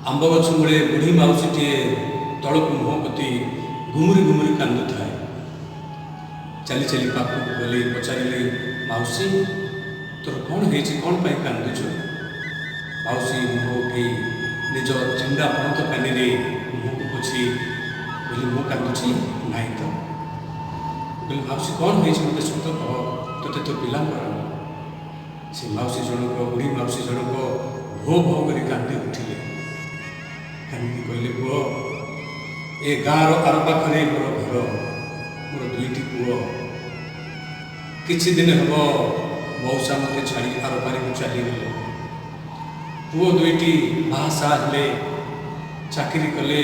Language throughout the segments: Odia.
ଆମ୍ବ ଗଛ ମୂଳେ ବୁଢ଼ୀ ମାଉସୀଟିଏ ତଳକୁ ମୁହଁ ପୋତି ଗୁମୁରି ଗୁମୁରି କାନ୍ଦୁଥାଏ। ଚାଲି ଚାଲି ପାଖକୁ ଗଲି, ପଚାରିଲି, "ମାଉସୀ, ତୋର କ'ଣ ହେଇଛି? କ'ଣ ପାଇଁ କାନ୍ଦୁଛୁ?" ମାଉସୀ ମୁହଁ ଉଠେଇ ନିଜ ଚିଣ୍ଡା ପଣତ କାନିରେ ମୁହଁକୁ ପୋଛି କହିଲେ, "ମୁଁ କାନ୍ଦୁଛି? ନାଇଁ ତ।" କହିଲି, "ମାଉସୀ, କ'ଣ ହେଇଛି? ମୋତେ ସତ କହ, ତୋତେ ତୋ ପିଲାଙ୍କର।" ସେ ମାଉସୀ ଜଣକ, ବୁଢ଼ୀ ମାଉସୀ ଜଣକ ଭୋ ଭୋ କରି କାନ୍ଦି ଉଠିଲେ। କାନ୍ଦିକି କହିଲେ, "ପୁଅ, ଏ ଗାଁର ଆର ପାଖରେ ମୋର ଘର, ମୋର ଦୁଇଟି ପୁଅ। କିଛି ଦିନ ହେବ ମଉସା ମୋତେ ଛାଡ଼ି ଆର ପାରିକୁ ଚାଲିଗଲେ। ପୁଅ ଦୁଇଟି ବାହାସାହା ହେଲେ, ଚାକିରି କଲେ,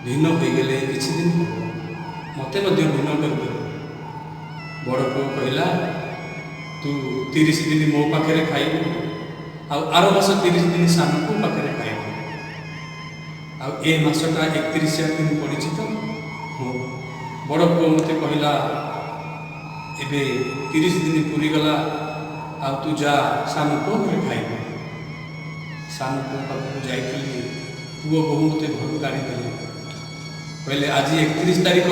ଭିନ୍ନ ହୋଇଗଲେ। କିଛି ଦିନ ହେବ ମୋତେ ମଧ୍ୟ ଭିନ୍ନ କରିଦେଲେ। ବଡ଼ ପୁଅ କହିଲା, ତୁ 30 ଦିନ ମୋ ପାଖରେ ଖାଇବୁ ଆଉ ଆର ମାସ 30 ଦିନ ସାନ ପୁଅ ପାଖରେ ଖାଇବୁ। ଆଉ ଏ ମାସଟା 31 ଦିନ ପଡ଼ିଛି ତ, ମୋ ବଡ଼ ପୁଅ ମୋତେ କହିଲା, ଏବେ 30 ଦିନ ପୁରିଗଲା, ଆଉ ତୁ ଯା, ସାନ ପୁଅ ଘରେ ଖାଇବୁ। ସାନ ପୁଅ ପାଖକୁ ଯାଇଥିଲି, ପୁଅ ବୋହୂ ମୋତେ ଘରୁ କାଢ଼ିଦେଲେ। କହିଲେ, ଆଜି 31 ତାରିଖ,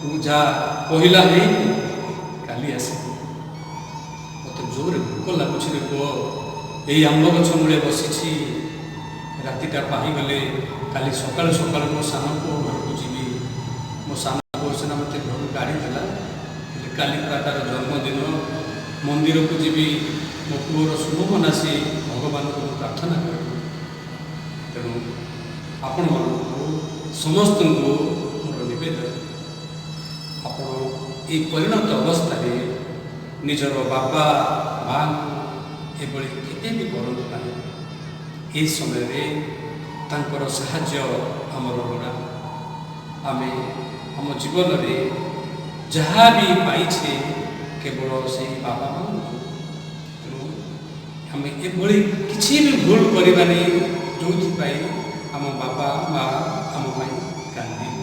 ତୁ ଯା, ପହିଲା ହେଇନି, କାଲି ଆସିବୁ। ମୋତେ ଜୋରରେ ଭୋକ ଲାଗୁଛି ରେ ପୁଅ, ଏଇ ଆମ୍ବ ଗଛ ମୂଳେ ବସିଛି। ରାତିଟା ପାହିଗଲେ କାଲି ସକାଳୁ ସକାଳୁ ମୋ ସାନ ପୁଅ ଘରକୁ ଯିବି। ମୋ ସାନ ପୁଅ ସିନା ମୋତେ ଘରୁ କାଢ଼ିଦେଲା, ହେଲେ କାଲି ପରା ତାର ଜନ୍ମଦିନ। ମନ୍ଦିରକୁ ଯିବି, ମୋ ପୁଅର ଶୁଭ ମନାସି ଭଗବାନଙ୍କୁ ମୁଁ ପ୍ରାର୍ଥନା କରିବି। ତେଣୁ ଆପଣମାନଙ୍କୁ ସମସ୍ତଙ୍କୁ ମୋର ନିବେଦନ, ଆପଣ ଏଇ ପରିଣତ ଅବସ୍ଥାରେ ନିଜର ବାପା ମାଆଙ୍କୁ ଏଭଳି କେବେ ବି କରନ୍ତୁ ନାହିଁ। ଏହି ସମୟରେ ତାଙ୍କର ସାହାଯ୍ୟ ଆମର ଲୋଡ଼ା। ଆମେ ଆମ ଜୀବନରେ ଯାହା ବି ପାଇଛେ, କେବଳ ସେଇ ବାପା ମାଆଙ୍କୁ। ତେଣୁ ଆମେ ଏଭଳି କିଛି ବି ଭୁଲ କରିବାନି, ଯେଉଁଥିପାଇଁ ଆମ ବାପା ମା ଆମ ପାଇଁ କାନ୍ଦିବେ।